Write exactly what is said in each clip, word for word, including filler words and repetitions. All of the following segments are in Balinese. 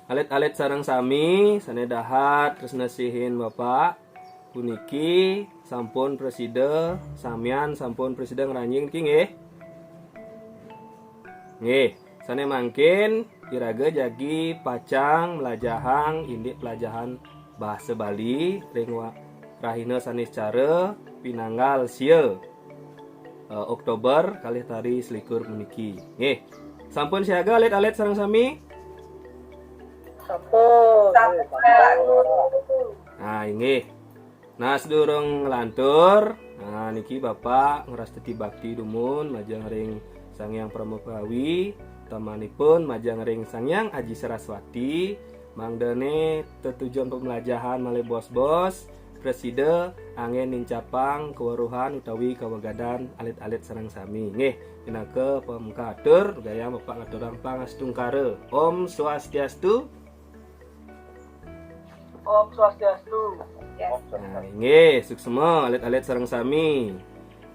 Alit-alit sareng sami, sane dahat tresna sihin Bapak, puniki sampun prasida, samian sampun prasida ngranjing niki nggih? Nggih, sane mangkin iraga jagi pacang mlajahang indik pelajahan basa Bali ring wa-, rahina Saniscara pinanggal sia, eh, Oktober kalih tali selikur puniki. Nggih. Sampun siaga alit-alit sareng sami? Sampun. Sampun. Nah, inggih. Nah, sadurung nglantur, nah, niki Bapak ngrastiti bakti dumun majeng ring Sang Hyang Parama Kawi, tamanipun majeng ring Sang Hyang Aji Saraswati, mangdane tetujon pemelajahan malih bos-bos, prasida anggen nincapang kaweruhan utawi kawegadan alit-alit sareng sami. Nggih, pinaka pamungkah atur, gayang Bapak ngaturang pangastungkara. Om Swastiastu. Om Swastiastu. Nah, inggih, suksma alit-alit sareng sami.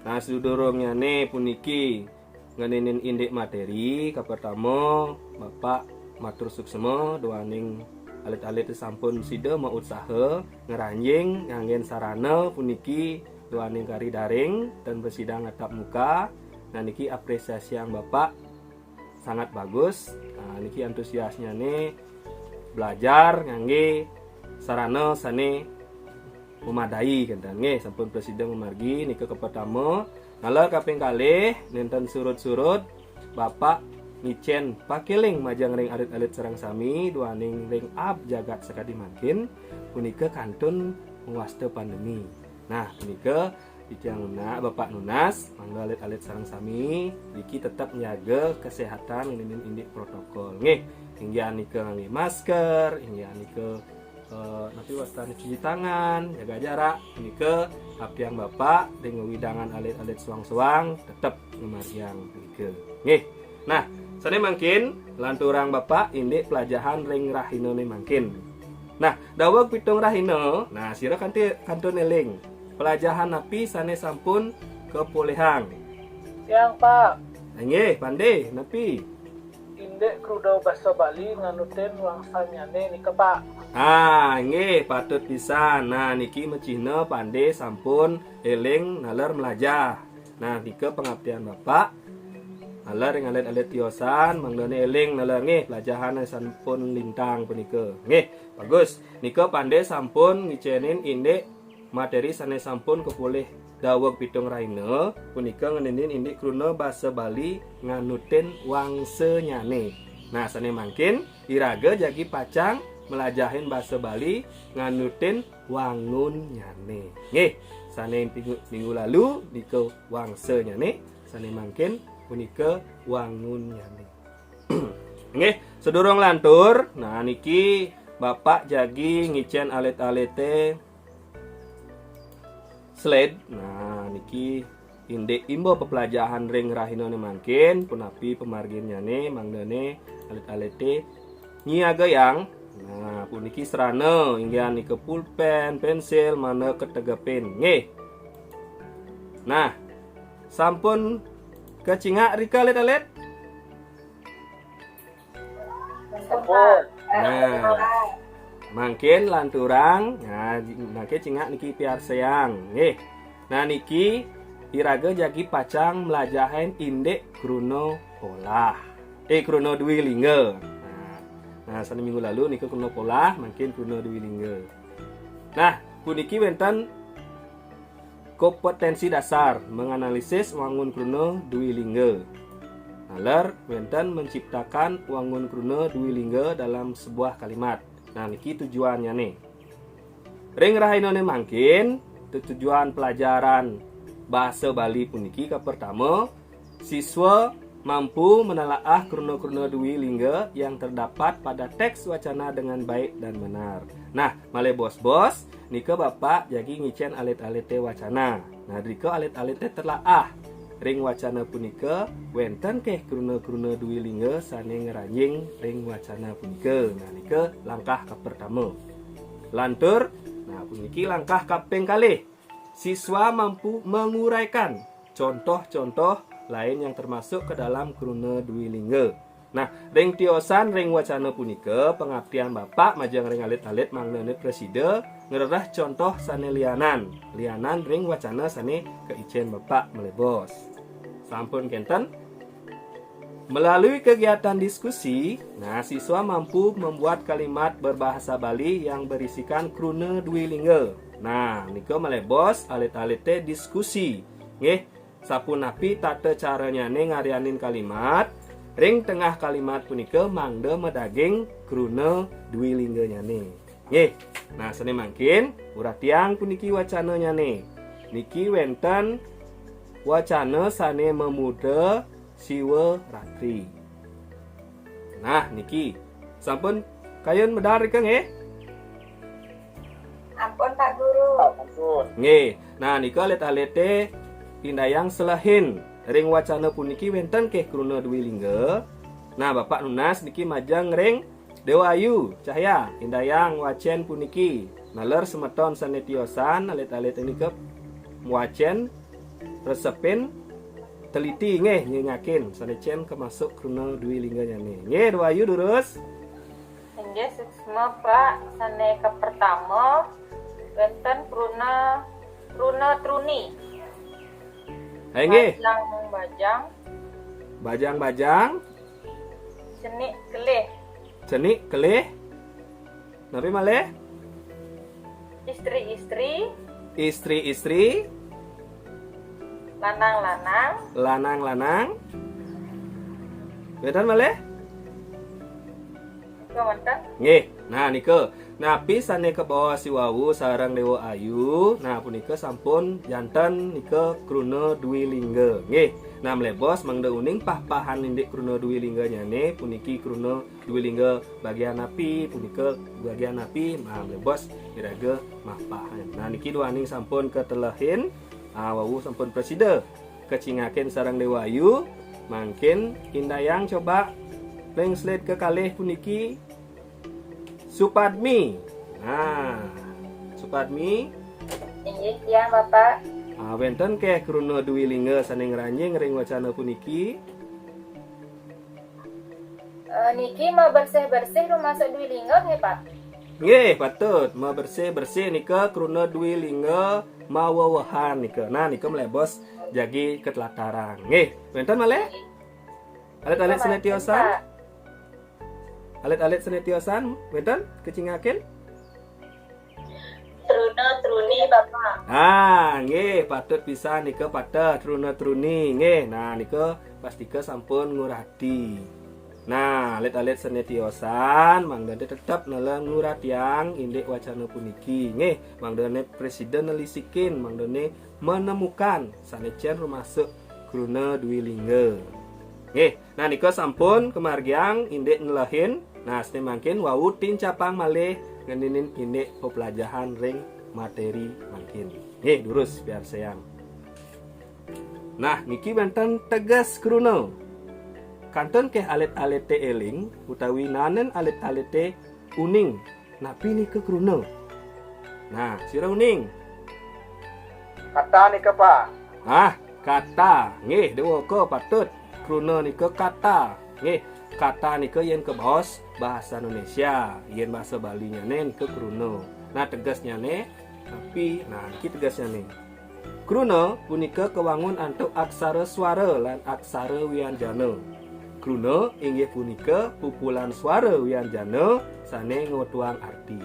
Nah, sadurungnyane puniki ngenenin indik materi, kapertama, Bapak matur suksma duaning alit-alit sampun sida mautsaha ngranjing nganggen sarana puniki duaning kari daring ten prasida tatap muka. Nah, niki apresiasiang Bapak sangat bagus. Nah, niki antusiasnyane belajar ngangge sarana sane memadai kenten nggih, sampun prasida mamargi nika kapertama. Naler kaping kalih, nenten surud-surud Bapak ngicen pakeling majeng ring alit-alit sareng sami duaning ring aab jagat sakadi mangkin punika kantun mawasta pandemi. Nah, punika titiang nunas, Bapak nunas, mangda alit-alit sareng sami niki tetep nyaga kesehatan ngenenin indik protokol nggih. Inggih nika ngangge masker, inggih nika, eh, napi wastane cuci tangan, jaga jarak, nika apiang Bapak ring wewidangan alit-alit soang-soang tetep ngamargiang punika. Nggih. Nah, sane mangkin lanturang Bapak indik pelajahan ring rahinane mangkin. Nah, daweg pitung rahina, nah, sira kanti kantun eling. Pelajahan napi sane sampun kapolihang? Tiang, Pak. Inggih, pande, napi? Indik kruna basa Bali nganutin wangsanyane nika, Pak. Ah, inggih, patut pisan. Nah, niki macihna pande sampun eling naler mlajah. Nah, nika pangaptian Bapak. Naler ring alit-alit tiosan, mangdane eling naler nggih, pelajahan sampun lintang punika. Nggih, bagus. Nika pande sampun ngicenin indik materi sane sampun kapolih daweg pitung rahina, punika ngenenin indik kruna basa Bali nganutin wangsanyane. Nah, sane mangkin iraga jagi pacang mlajahin basa Bali nganutin wangunnyane. Nggih, sane minggu, minggu lalu nika wangsanyane, sane mangkin punika wangunnyane. Nggih, sadurung lantur, nah niki Bapak jagi ngicen alit-alite slide. Nah, niki indik imba peplajahan ring rahinane mangkin, punapi pamarginnyane mangdane alit-alite nyiagayang. Nah, puniki sarana inggih nika pulpen, pensil, mana kategepin. Nggih. Nah, sampun kacingak rika alit-alit? Sampun. Nah, mangkin lanturang, nah, mangkin cingak niki piarsayang, nggih. Nah, niki iraga jagi pacang mlajahin indik kruna polah. Eh, kruna dwi lingga. Nah, nah, sane minggu lalu nika kruna polah, mangkin kruna dwi lingga. Nah, puniki wenten kompetensi dasar menganalisis wangun kruna dwi lingga. Naler wenten menciptakan wangun kruna dwi lingga dalam sebuah kalimat. Nah, niki tujuannyane. Ring rahinane mangkin, tujuan pelajaran basa Bali puniki kapertama, siswa mampu menelaah kruna-kruna dwi lingga yang terdapat pada teks wacana dengan baik dan benar. Nah, malih bos-bos, nika Bapak jagi ngicen alit-alite wacana. Nah, drika alit-alite telaah. Ring wacana punika, wenten keh kruna-kruna dwi lingga sane ngranjing ring wacana punika. Nah, nika langkah kapertama. Lantur, nah, puniki langkah kaping kalih. Siswa mampu menguraikan contoh-contoh lain yang termasuk ke dalam kruna dwi lingga. Nah, ring tiosan ring wacana punika, pangaptian Bapak majeng ring alit-alit mangdané prasida ngrereh contoh sané lianan, lianan ring wacana sané kaicén Bapak malebos. Sampun kénten? Melalui kegiatan diskusi, nah, siswa mampu membuat kalimat berbahasa Bali yang berisikan kruna dwi lingga. Nah, nika malebos alit-alité diskusi. Nggih, sapunapi tata caranyané ngaryanin kalimat, ring tengah kalimat punika mangda madaging kruna dwi lingganyané. Nggih. Nah, sané mangkin, uratiang puniki wacananyané. Niki wénten wacana sané mamurda Siwa Ratri. Nah, niki sampun kayun medal rika nggih? Ampun, Pak Guru. Ampun. Nggih. Nah, nika alit-alité indayang selehin ring wacana puniki wénten ké kruna dwi lingga. Nah, Bapak nunas niki majeng ring Déwa Ayu Cahya, indayang wacén puniki. Naler semeton sané tiosan, alit-alit nika wacén resepin teliti nggih nyingakin sané cén kamasuk kruna dwi lingganyané. Nggih, Déwa Ayu durus. Inggih, suksma, Pak. Sané kapertama, wénten kruna, kruna truni. Ha, inggih. Bajang-bajang. Bajang-bajang. Cenik kelih. Cenik kelih. Napi malih? Istri-istri. Istri-istri. Lanang-lanang. Lanang-lanang. Wénten malih? Nika wénten. Nggih. Nah, nika. Napi sané kabaos i wau sareng Déwa Ayu? Nah, punika sampun janten nika kruna dwi lingga. Nggih. Nah, malebos mangda uning pah-pahan indik kruna dwi lingganyané, puniki kruna dwi lingga bagian napi, punika bagian napi, nah, malebos iraga mapah. Nah, niki duaning sampun katelehin, ah, wau sampun prasida kacingakin sareng Déwa Ayu, mangkin indayang coba ring slide kekalih puniki, Supadmi. Nah, Supadmi. Inggih, tiang, Bapak. Ah, wénten ké kruna dwi lingga sané ngranjing ring wacana puniki? Eh, niki mabersih-bersih rumasuk dwi lingga nggih, Pak? Nggih, patut. Mabersih-bersih nika kruna dwi lingga mawewehan nika. Nah, nika malebos jagi katlatarang. Nggih, wénten malih? Alit-alit sané tiosan? Pak. Alit-alit sané tiosan, wénten kacingakin? Truna truni, Bapak. Ah, nggih, patut pisan nika pateh truna truni. Nggih, nah nika pastika sampun ngurati. Nah, alit-alit sané tiosan, mangdané tetep nela nguratiang indik wacana puniki. Nggih, mangdané prasida nelisikin, mangdané menemukan sané cén rumasuk kruna dwi lingga. Nggih, nah nika sampun kamargiang indik nelehin. Nah, sané mangkin wau tincapang malih ngeninin indik peplajahan ring materi mangkin. Nggih, durus piarsayang. Nah, niki wénten teges kruna. Kantun ké alit-alité éling utawi naenin alit-alité uning. Napi nika kruna? Nah, sira uning. Kata nika, Pak. Ah, kata. Nggih, dewaka patut. Kruna nika kata. Nggih, kata nika yén kabaos bahasa Indonesia, yén bahasa Balinyané nika kruna. Nah, tegesnyané napi? Nah, niki tegesnyané. Kruna punika kawangun antuk aksara swara lan aksara wianjana. Kruna inggih punika pupulan swara wianjana sané ngwetuang arti.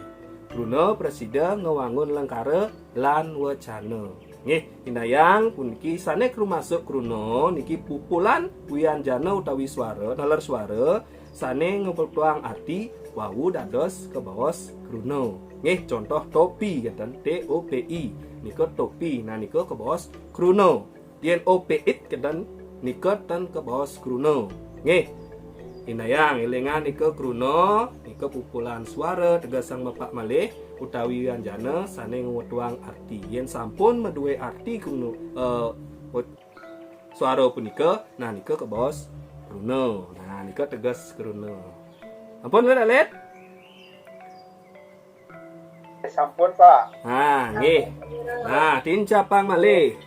Kruna prasida ngwangun lengkara lan wacana. Nggih, indayang puniki sané rumasuk kruna niki pupulan wianjana utawi swara, naler swara sané ngwetuang arti wau dados kabaos kruna. Nggih, contoh topi kénten, T O P I. Nika topi, nah nika kabaos kruna. Yén O P I kénten nika tan kabaos kruna. Nggih. Indayang élingang nika kruna, nika pupulan swara tegesang mepak malih utawi wianjana sané ngwetuang arti. Yén sampun madué arti kruna, eh, wet-, swara punika, nah nika kabaos kruna. Nah, nika teges kruna. Ampun, Lid, Alit? Sampun, Pak. Nah, nggih. Nah, tincapang malih.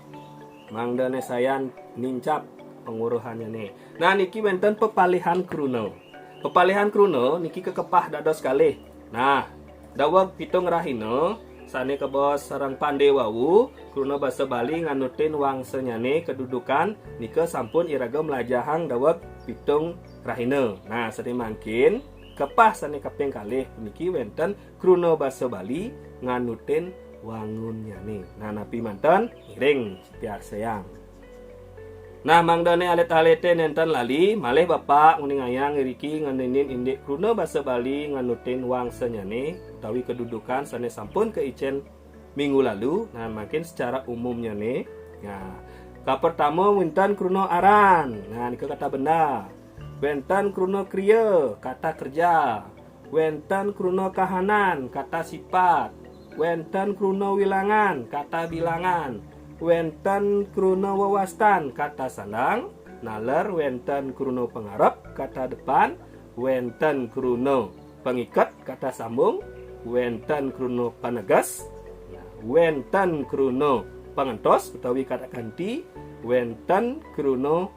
Mangdané sayan nincap panguruhannyané. Nah, niki wénten pepalihan kruna. Pepalihan kruna niki kakepah dados kalih. Nah, daweg pitung rahina sané kabaos sareng pandé wau, kruna basa Bali nganutin wangsanyané kedudukan nika sampun iraga mlajahang daweg pitung rahina. Nah, sané mangkin kepah sané kaping kalih puniki wénten kruna basa Bali nganutin wangunnyané. Nah, napi manten? Ngiring piarsayang. Nah, mangdané alit-alité nénten lali, malih Bapak nguningayang iriki ngeninin indik kruna basa Bali nganutin wangsanyané utawi kedudukan sané sampun kaicén minggu lalu. Nah, mangkin secara umumnyané. Nah, kapertama wénten kruna aran. Nah, nika kata benda. Wénten kruna kriya, kata kerja. Wénten kruna kahanan, kata sifat. Wénten kruna wilangan, kata bilangan. Wénten kruna wewastan, kata sandang. Naler wénten kruna pangarep, kata depan. Wénten kruna pangiket, kata sambung. Wénten kruna paneges. Wénten kruna pangentos utawi kata ganti. Wénten kruna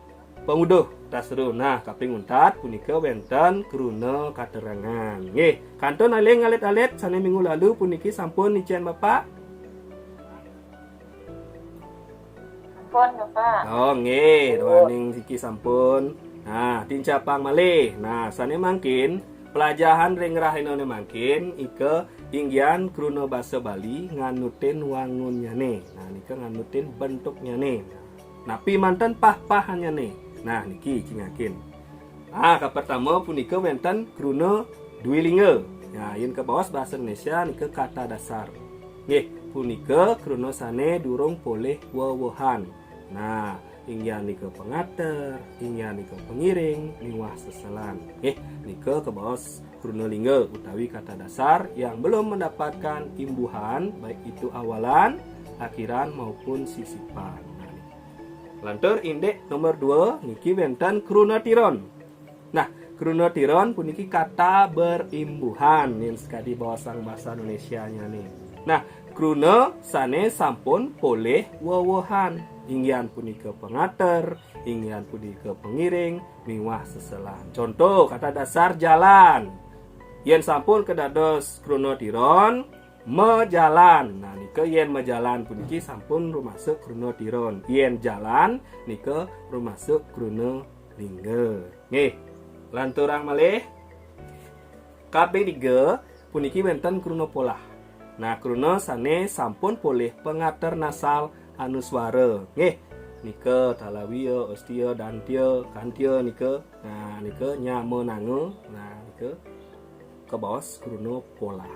panguduh, kata seru. Nah, kaping untat punika wénten kruna katerangan. Nggih, kantun malih alit-alit sané minggu lalu puniki sampun icén Bapak? Sampun, Bapak. Oh, nggih, duaning siki sampun. Nah, tincapang malih. Nah, sané mangkin pelajahan ring rahinané mangkin ika inggihan kruna basa Bali nganutin wangunnyané. Nah, nika nganutin bentuknyané. Nah, napi manten pah-pahannyané? Nah, niki cingakin. Ah, kapertama punika wénten kruna dwi lingga. Nah, yén kabaos basa Indonesia nika kata dasar. Nggih, punika kruna sané durung polih wewehan. Nah, inggihan nika pangater, inggihan nika pangiring, miwah seselan. Nggih, nika kabaos kruna lingga utawi kata dasar yang belum mendapatkan imbuhan, baik itu awalan, akhiran maupun sisipan. Nah, lantur indik nomor dua niki wénten kruna tiron. Nah, kruna tiron puniki kata berimbuhan, yén sakadi baosang basa Indonesia-nyané. Nah, kruna sané sampun polih wewehan, inggihan punika pangater, inggihan punika pangiring, miwah seselan. Conto, kata dasar jalan. Yén sampun kadados kruna tiron, majalan. Nah, nika yén majalan puniki sampun rumasuk kruna tiron. Yén jalan nika rumasuk kruna lingga. Nggih. Lanturang malih. Kaping tiga puniki wénten kruna polah. Nah, kruna sané sampun polih pangater nasal anuswara. Nggih. Nika talawia, ostia, dantia, kantia nika. Nah, nika nyama nanga. Nah, nika kabaos kruna polah.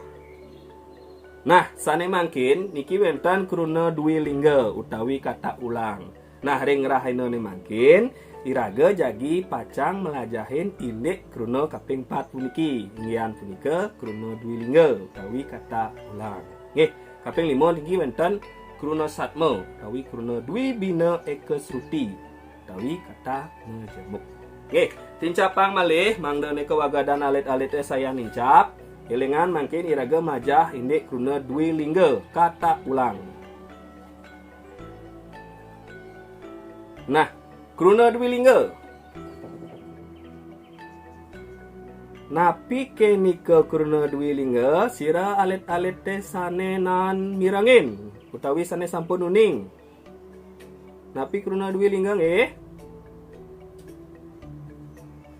Nah, sané mangkin niki wénten kruna dwi lingga utawi kata ulang. Nah, ring rahinané mangkin iraga jagi pacang mlajahin indik kruna kaping pat puniki. Inggihan punika kruna dwi lingga utawi kata ulang. Nggih, kaping lima niki wénten kruna satma utawi kruna dwi bina eka sruti utawi kata majemuk. Nggih, tincapang malih mangda nika wagadan alit-alité sayan nincap. Élingang mangkin iraga majah indik kruna dwi lingga kata ulang. Nah, kruna dwi lingga. Napi ké nika kruna dwi lingga, sira alit-alité sané nan mirengin utawi sané sampun uning? Napi kruna dwi lingga nggih?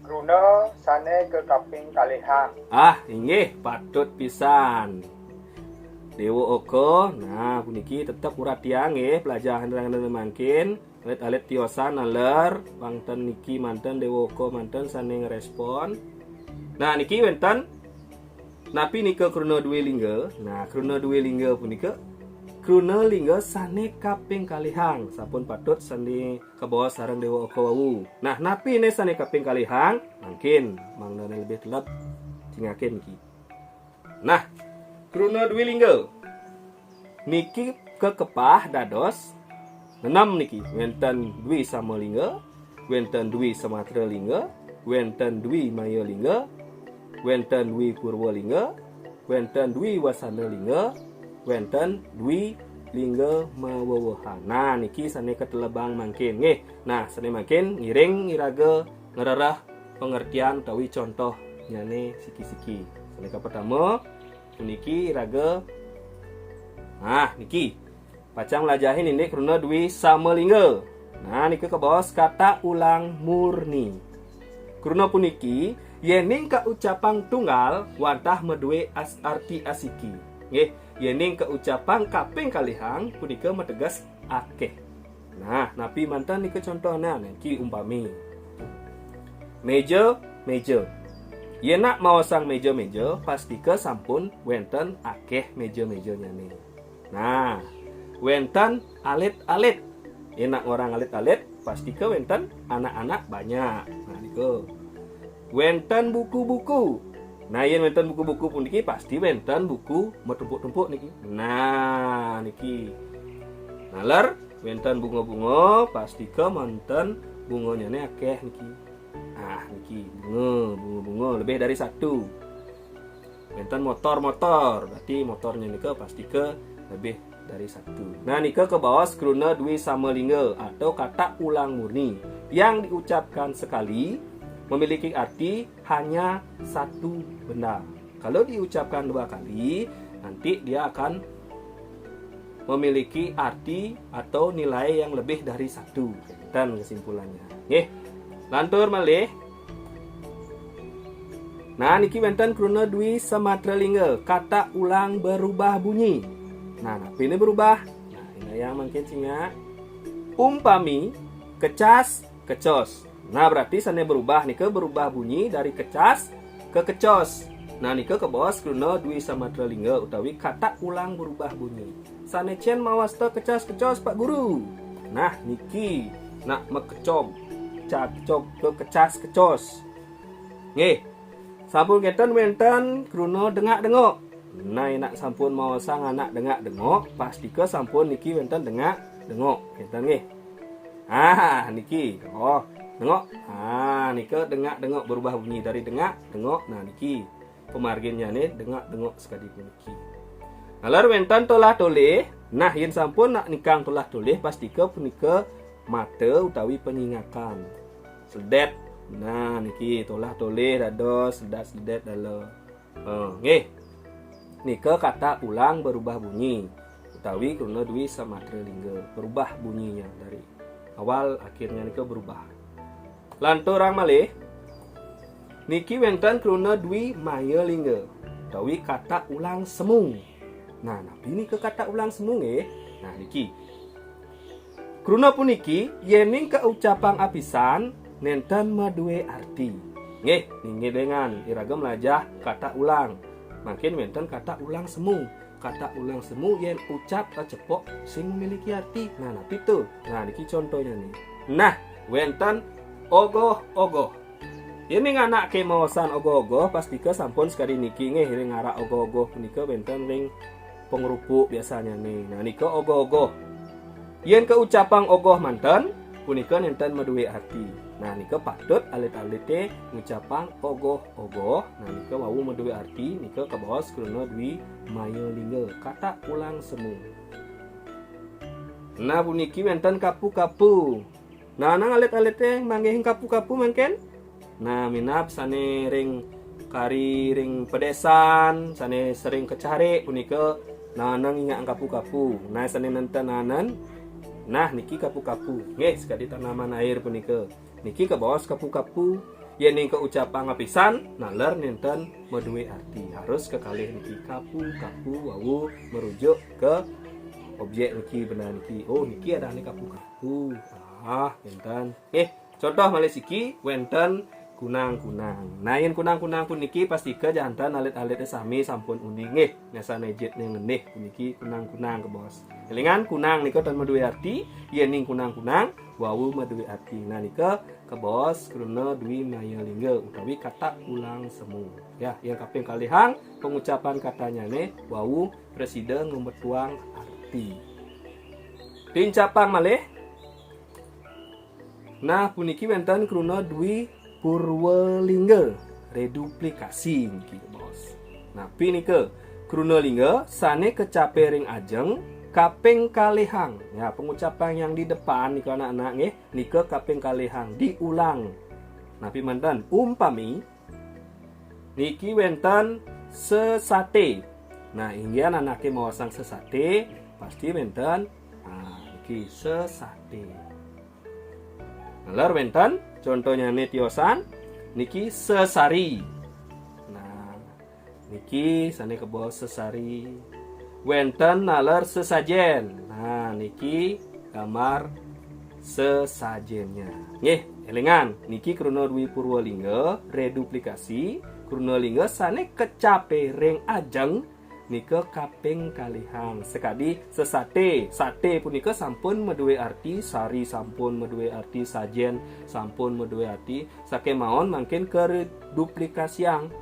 Kruna sané kakaping kalihang. Ah, inggih, patut pisan. Déwa Oka, nah puniki tetep uratiang nggih, pelajahan rahinané mangkin. Alit-alit tiosan naler, wénten niki manten Déwa Oka manten sané ngrespon. Nah, niki wénten napi nika kruna dwi lingga? Nah, kruna dwi lingga punika kruna lingga sané kaping kalihang, sampun patut sané kabaos sareng Déwa Oka wau. Nah, napi né sané kaping kalihang? Mangkin mangdané lebih telep cingakin niki. Nah, kruna dwi lingga niki kakepah dados nenem niki. Wénten dwi sama lingga, wénten dwi samatra lingga, wénten dwi maya lingga, wénten dwi purwa lingga, wénten dwi wasana lingga, wénten dwi lingga mawewehan. Nah, niki sané katelebang mangkin nggih. Nah, sané mangkin ngiring iraga ngrereh pengertian utawi contohnyané siki-siki. Sané kapertama, puniki iraga, nah, niki pacang mlajahin indik kruna dwi sama lingga. Nah, nika kabaos kata ulang murni. Kruna puniki, yéning kaucapang tunggal wantah madué as-, arti asiki. Nggih, yéning kaucapang kaping kalihang punika mateges akéh. Nah, napi manten nika contohna? Niki umpami, méja, méja. Yén nak maosang méja-méja, pastika sampun wénten akéh méja-méjanyané. Nah, wénten alit-alit. Yén nak ngorang alit-alit, pastika wénten anak-anak banyak. Nah, niku. Wénten buku-buku. Nah, yén wénten buku-buku puniki, pasti wénten buku matumpuk-tumpuk niki. Nah, niki. Naler wénten bunga-bunga, pastika manten bunganyané akéh niki. Ah, niki bunga, bunga-bunga lebih dari satu. Wénten motor-motor, berarti motornya nika pastika lebih dari satu. Nah, nika kabaos kruna dwi sama lingga atau kata ulang murni yang diucapkan sekali memiliki arti hanya satu benda. Kalau diucapkan dua kali, nanti dia akan memiliki arti atau nilai yang lebih dari satu. Kénten kesimpulannya. Nggih. Lantur malih. Nah, niki wénten kruna dwi samatra lingga, kata ulang berubah bunyi. Nah, napi ini berubah? Nah, ini yang mungkin singa. Umpami, kecas, kecos. Nah, berarti sané berubah nika berubah bunyi dari kecas ke kecos. Nah, nika kabaos kruna dwi samatra lingga utawi kata ulang berubah bunyi. Sané cén mawasta kecas-kecos, Pak Guru. Nah, niki nak makecog, cacog ke kecas-kecos. Nggih. Sampun kénten wénten kruna dengak-dengok. Nah, yén nak sampun maosang anak dengak-dengok, pastika sampun niki wénten dengak-dengok. Kénten nggih. Ah, niki. Oh, dengok. Ah, nika dengak-dengok berubah bunyi dari dengak, dengok. Nah, niki. Pamarginnyané dengak-dengok sakadi puniki. Naler wénten tolah-tolih. Nah, yén sampun nak nikang tolah-tolih, pastika punika mata utawi panyingakan. Sledét. Nah, niki tolah-tolih dados sledat-sledét dala. Eh, nggih. Nika kata ulang berubah bunyi utawi kruna dwi samatra lingga. Berubah bunyinya dari awal akhirnya nika berubah. Lanturang malih, niki wénten kruna dwi maya lingga utawi kata ulang semu. Nah, napi nika kata ulang semu nggih? Nah, niki. Kruna puniki, yéning kaucapang apisan, nénten madué arti. Nggih, ngiringang iraga mlajah kata ulang. Mangkin wénten kata ulang semu. Kata ulang semu yén ucap kacepok sing memiliki arti. Nah, napi to? Nah, niki contohnyané. Nah, wénten ogoh-ogoh. Yén anaké maosang ogoh-ogoh, pastika sampun sakadi niki nggih, ring ngarak ogoh-ogoh punika wénten ring pangrupuk biasanyané. Nah, nika ogoh-ogoh. Yén kaucapang ogoh manten, punika nénten madué arti. Nah, nika patut alit-alité ngucapang ogoh-ogoh. Nah, nika wau madué arti, nika kabaos kruna dwi maya lingga, kata ulang semu. Nah, puniki wénten kapu-kapu. Nah, nang alit-alité manggihin kapu-kapu mangkin? Nah, minab sané ring kari ring pedésan, sané sering kacarik punika, nah, nang ingat kapu-kapu. Nah, sané nénten nanan, nah, niki kapu-kapu. Nggih, sakadi tanaman air punika. Niki kabaos kapu-kapu. Yén nika ucapang apisan, naler nénten madué arti. Harus kakalih niki, kapu-kapu wau merujuk ke objek niki, benda niki. Oh, niki adané kapu-kapu. Ah, nénten. Nggih, contoh malih siki wénten kunang-kunang. Nah, yén kunang-kunang puniki pastika janten alit-alité sami sampun uning nggih. Nyasan ejit ning ngendih puniki kunang-kunang kabaos. Élingang, kunang nika tan madué arti, yéning kunang-kunang wau madué arti. Nah, nika kabaos kruna dwi maya lingga utawi kata ulang semu. Ya, yang kaping kalihang pangucapan katanyané wau prasida ngametuang arti. Tincapang malih. Nah, puniki wénten kruna dwi purwalingga, reduplikasi niki, Bos. Napi nika? Kruna lingga sané kecapé ring ajeng kaping kalihang. Ya, pengucapan yang di depan nika, anak-anak, nggih, nika kaping kalihang, diulang. Napi manten? Umpami niki wenten sesaté. Nah, inggihan anaké maosang sesaté, pasti wenten, nah, niki sesaté. Naler wenten, contohnyané tiosan, niki sesari. Nah, niki sané kabaos sesari. Wenten naler sesajén. Nah, niki gambar sesajénnya. Nggih, élingan, niki kruna dwi purwa lingga, reduplikasi, kruna lingga sané kecapé ring ajeng nika kaping kalihang. Sakadi sesaté, saté punika sampun madué arti, sari sampun madué arti, sajén sampun madué arti, sakémaon mangkin kareduplikasiang.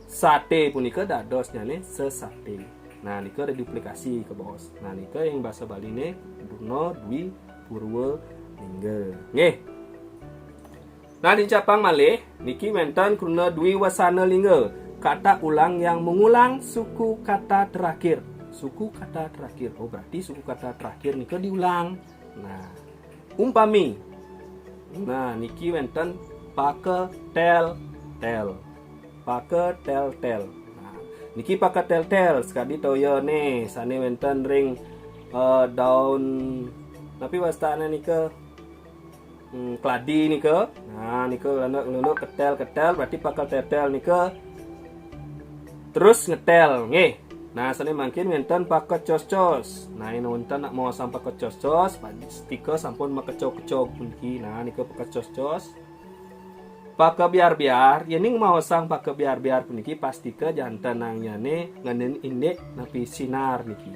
Saté punika dadosnyané sesaté. Nah, nika reduplikasi kabaos. Nah, nika ing basa Baliné kruna dwi purwa lingga. Nggih. Nah, dincapang malih, niki wenten kruna dwi wesana lingga. Kata ulang yang mengulang suku kata terakhir. Suku kata terakhir. Oh, berarti suku kata terakhir nika diulang. Nah, umpami. Nah, niki wenten paketel-tel. Paketel-tel. Nah, niki paketel-tel, sakadi toyané sané wenten ring, eh, daun, napi wastané nika? Hmm, kladi nika. Nah, nika lunduk-lunduk, ketel-ketel, berarti paketel-tel nika terus ngetel, nggih. Nah, sané mangkin wenten pakecos-cos. Nah, yén wenten nak maosang pakecos-cos, pastika sampun makecog-kecog puniki. Nah, nika pakecos-cos. Pakebiar-biar, yéning maosang pakebiar-biar puniki, pastika jantenangnyané ngenénin indik napi sinar niki.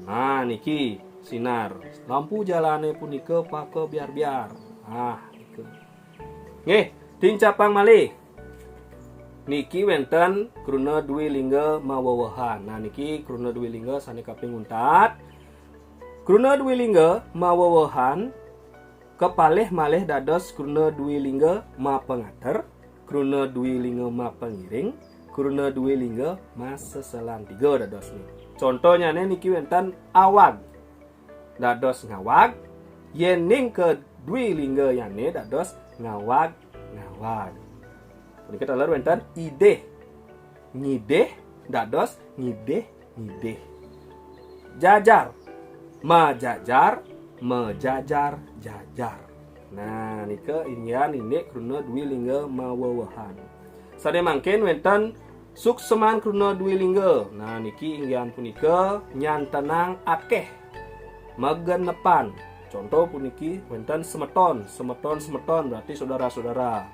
Nah, niki sinar. Lampu jalané punika pakebiar-biar. Nah, nika. Nggih, dincapang malih. Niki wenten kruna dwi lingga mawewehan. Nah, niki kruna dwi lingga sané kaping untat. Kruna dwi lingga mawewehan kapalih malih dados kruna dwi lingga mapangater, kruna dwi lingga mapangiring, kruna dwi lingga maseselan tiga dadosné. Contohnyané niki wenten awag. Dados ngawag, yéning ka dwi lingga yané dados ngawag-ngawag. Punika taler wenten idih. Ngidih dados ngidih-ngidih. Jajar, majajar, majajar-jajar. Nah, nika inggihan indik kruna dwi lingga mawewehan. Sané mangkin wenten suksman kruna dwi lingga. Nah, niki inggihan punika nyantenang akéh, magenepan. Contoh puniki wenten semeton, semeton-semeton berarti saudara-saudara.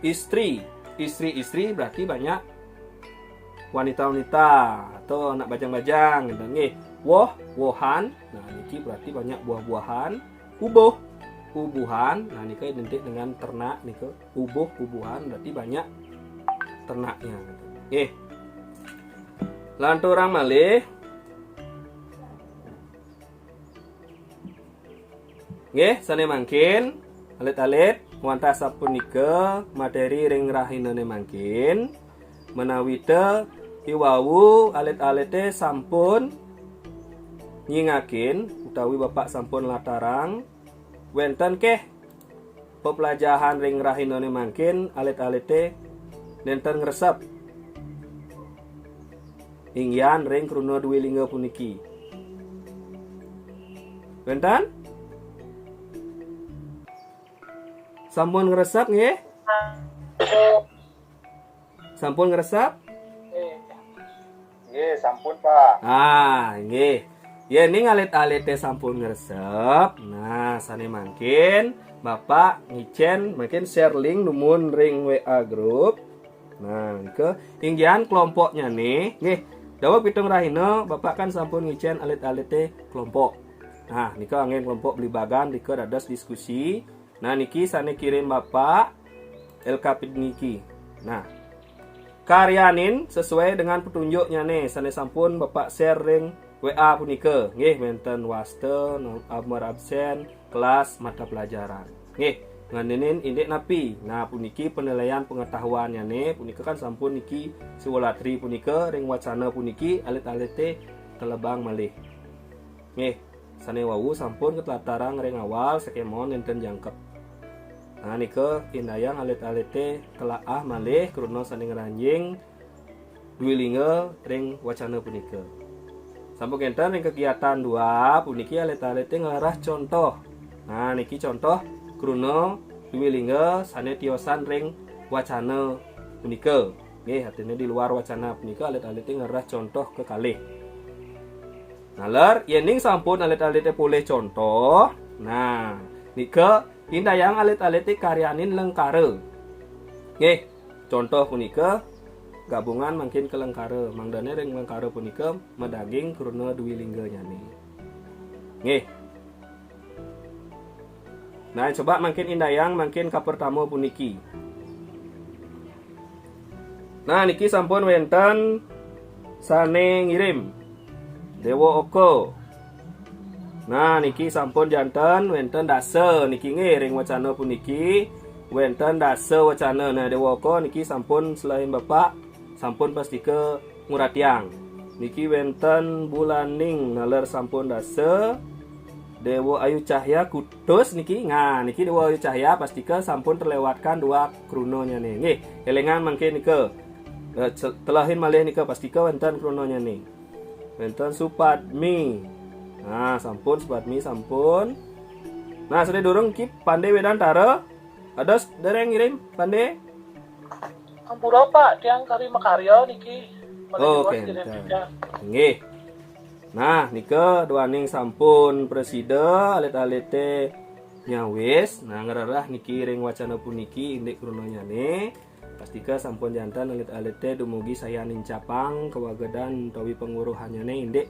Istri, istri-istri berarti banyak wanita-wanita atau anak bajang-bajang gitu nggih. Woh, wohan. Nah, niki berarti banyak buah-buahan. Ubuh, ubuhan. Nah, nika identik dengan ternak nika. Ubuh, ubuhan berarti banyak ternaknya gitu. Nggih. Lanturang malih. Nggih, sané mangkin, alit-alit, wantah sapunika materi ring rahinané mangkin, menawita iwau alit-alité sampun nyingakin utawi Bapak sampun latarang, wénten kéh peplajahan ring rahinané mangkin, alit-alité nénten ngresep. Inggihan ring kruna dwi lingga puniki. Wénten? Sampun ngresep nggih? Sampun ngresep? Nggih, sampun, Pak. Ah, nggih. Yéning alit-alité sampun ngresep, nah, sané mangkin Bapak ngicén, mangkin share link dumun ring W A group. Nah, nika inggihan kelompoknyané, nggih. Daweg pitung rahina, Bapak kan sampun ngicén alit-alité kelompok. Nah, nika anggén kelompok beli bagan, nika dados diskusi. Nah, niki sané kirim Bapak L K P niki. Nah, karyanin sesuai dengan petunjuknyané sané sampun Bapak share ring W A punika. Nggih, wénten wasta, nomor absen, kelas, mata pelajaran. Nggih, ngenénin indik napi. Nah, puniki penilaian pengetahuannyané, punika kan sampun niki siwalatri punika ring wacana puniki alit-alité telebang malih. Nggih, sané wau sampun katlatarang ring awal, sakémaon nénten jangkep. Nah, nika indayang alit-alite telaah malih kruna sane ngranjing dwi lingga ring wacana punika. Sampun kenten ring kegiatan dua puniki alit-alite ngrereh contoh. Nah, niki contoh kruna dwi lingga sane tiosan ring wacana punika. Nggih, artine di luar wacana punika alit-alite ngrereh contoh kekalih. Naler, yening sampun alit-alite polih contoh, nah, nika indayang alit-alite karyanin lengkara. Nggih, contoh punika gabungan mangkin ka lengkara, mangdane ring lengkara punika madaging kruna dwi lingganyane. Nggih. Nah, coba mangkin indayang mangkin kapertama puniki. Nah, niki sampun wenten sane ngirim. Dewa Oka. Nah, niki sampun janten wenten dasa niki nggih ring wacana puniki wenten dasa wacana. Nah, Dewa Oka niki sampun selain Bapak sampun pastika nguratiang. Niki wenten Bulaning naler sampun dasa. Dewa Ayu Cahya kutus niki. Nah, niki Dewa Ayu Cahya pastika sampun terlewatkan dua krunanyane. Nggih, elingan mangkin nika. Eh, ce-, telahin malih nika pastika wenten krunanyane. Wenten Supadmi. Nah, sampun Supadmi sampun. Nah, sane durung ki Pande Wedantara. Ados dereng ngirim Pande? Ampura, Pak, tiang kari makarya niki. Malih Oh, duas kenten. Ngirim tiga. Nggih. Nah, nika duaning sampun prasida alit-alite nyawis. Nah, ngrereh niki ring wacana puniki indik krunanyane. Pastika sampun janten alit-alite dumugi sayan nincapang kawagedan utawi panguruhanyane indik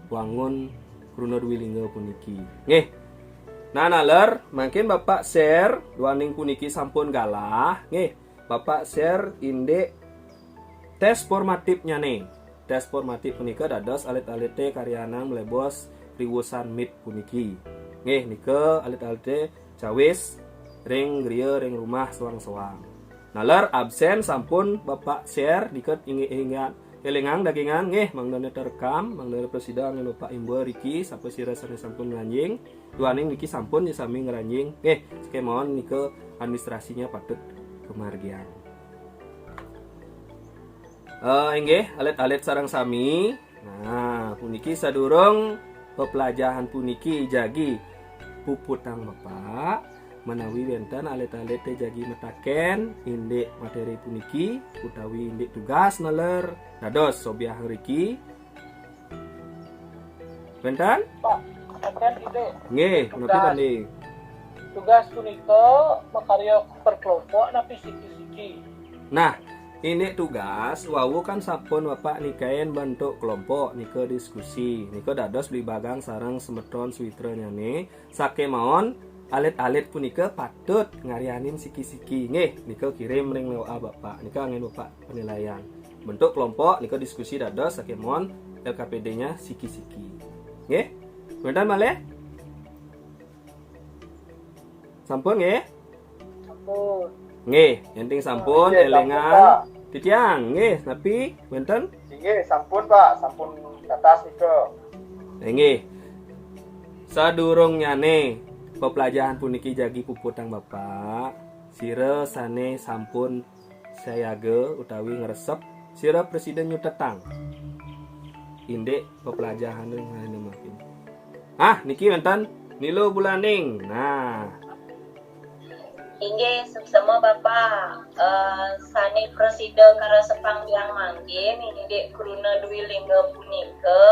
wangun kruna dwi lingga puniki. Nggih. Nah, naler, mangkin Bapak share duaning puniki sampun galah. Nggih. Bapak share indik tes formatifnyane. Tes formatif punika dados alit-alite karyanang mlebos riwusan mit puniki. Nggih, nika alit-alite cawis ring griya ring rumah soang-soang. Naler absen sampun Bapak share diket inggih ingat elingang dagingan nggih mangdane terekam, mangdane prasida anggén Bapak imba riki sapa sira sane sampun ngranjing. Duaning niki sampun sami ngranjing. Nggih, sekemawon nika administrasinya patut kemargiang. Eh, inggih, alit-alit sareng sami. Nah, puniki sadurung peplajahan puniki jagi puputang Bapak, menawi wenten alit-alite jagi mataken indik materi puniki utawi indik tugas naler dados sobiah riki. Wenten? Pak, wenten indik. Nggih, tugas. Napi tanding? Tugas punika makarya perkelompok napi siki-siki? Nah, indik tugas wau kan sampun Bapak nikain bentuk kelompok nika diskusi. Nika dados blibagang sareng semeton switranyane sakemawon alit-alit punika patut ngaryanin siki-siki. Nggih, nika kirim ring W A Bapak. Nika anggén Bapak penilaian. Bentuk kelompok nika diskusi dados sakemawon L K P D-nya siki-siki. Nggih. Wenten malih? Sampun nggih? Sampun. Nggih, yen ting sampun, nggih, sampun, elingan. Pak. Titiang, nggih, napi wenten? Nggih, sampun, Pak. Sampun katas nika. Eh, nggih. Sadurungnyane peplajahan puniki jagi puputang Bapak, sira sane sampun sayaga utawi ngresep, sira prasida nyutetang indik peplajahan ring rahina mangkin. Ah, niki wenten Nilo Bulaning. Nah. Inggih, suksema Bapak. Eh, sane prasida karesepang tiang mangkin indik kruna dwi lingga punika,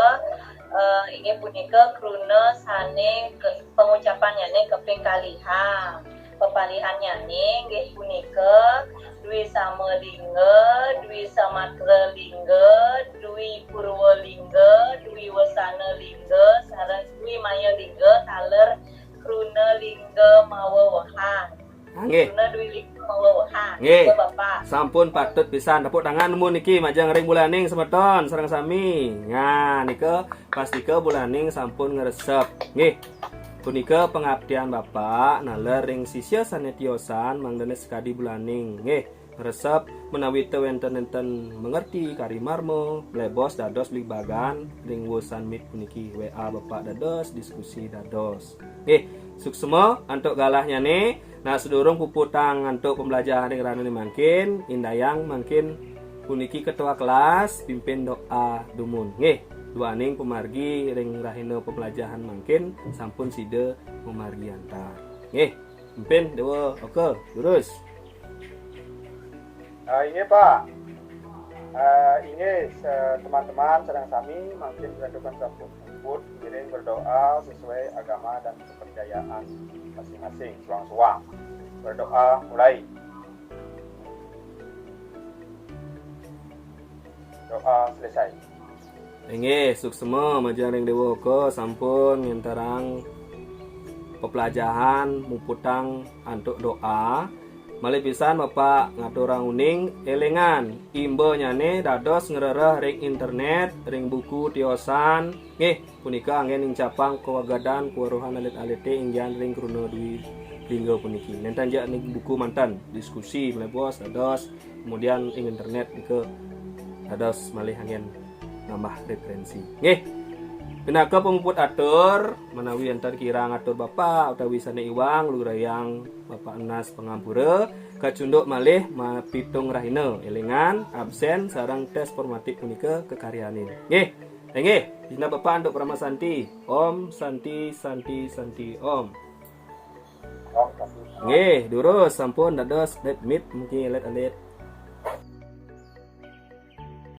eh, inggih punika kruna sane ke-, pangucapannyane kaping kalihang. Pepalihannyane inggih punika dwi sama lingga, dwi samatra lingga, dwi purwa lingga, dwi wasana lingga, sareng dwi maya lingga, taler kruna lingga mawa wehang. Nggih. Kruna dwi lingga mawa wehang. Nggih. Nika, Bapak. Sampun patut pisan tepuk tangan mun niki majeng ring Bulaning semeton sareng sami. Nah, nika pastika Bulaning sampun ngresep. Nggih. Punika pangaptian Bapak naler ring sisya sane tiosan mangdane sakadi Bulaning. Nggih. Ngresep menawi te wenten-wenten mengerti kari marma, mlebos dados blibagan ring wusan mit puniki W A Bapak dados diskusi dados. Nggih, suksema antuk galahnyane Nah, sadurung puputang antuk pembelajaran ring rahinané mangkin, indayang mangkin puniki ketua kelas pimpin doa dumun. Nggih, duaning pamargi ring rahina pembelajaran mangkin sampun sida mamargi antar. Nggih, pimpin Déwa Oka, durus. Ah, inggih, Pak. Ah, inggih, se- teman-teman sareng sami mangkin sampun puput ngiring berdoa sesuai agama dan kepercayaan masing-masing. Suang-suang. Berdoa mulai. Doa selesai. Inggih, suksma majeng ring Déwa Oka sampun ngenterang peplajahan muputang antuk doa. Malih pisan Bapak ngaturang uning, élingan, imbanyané dados ngrereh ring internet, ring buku tiosan. Nggih, punika anggén nincapang kawagedan kaweruhan alit-alité inggihan ring kruna dwi lingga puniki. Nénten ja ning buku manten, diskusi malih bos dados, kemudian ing internet nika dados malih anggén nambah referensi. Nggih. Pinaka pamuput atur, menawi enten kirang atur Bapak utawi sané iwang, lugrayang Bapak nunas pangampura, kacunduk malih mapitung rahina, élingan, absén, sareng tes formatif punika kakaryanin. Nggih. Inggih, jinah Bapak antuk parama santi. Om Santi, Santi, Santi, Om. Om Santi. Nggih, durus sampun dados dead meat mungkin alit-alit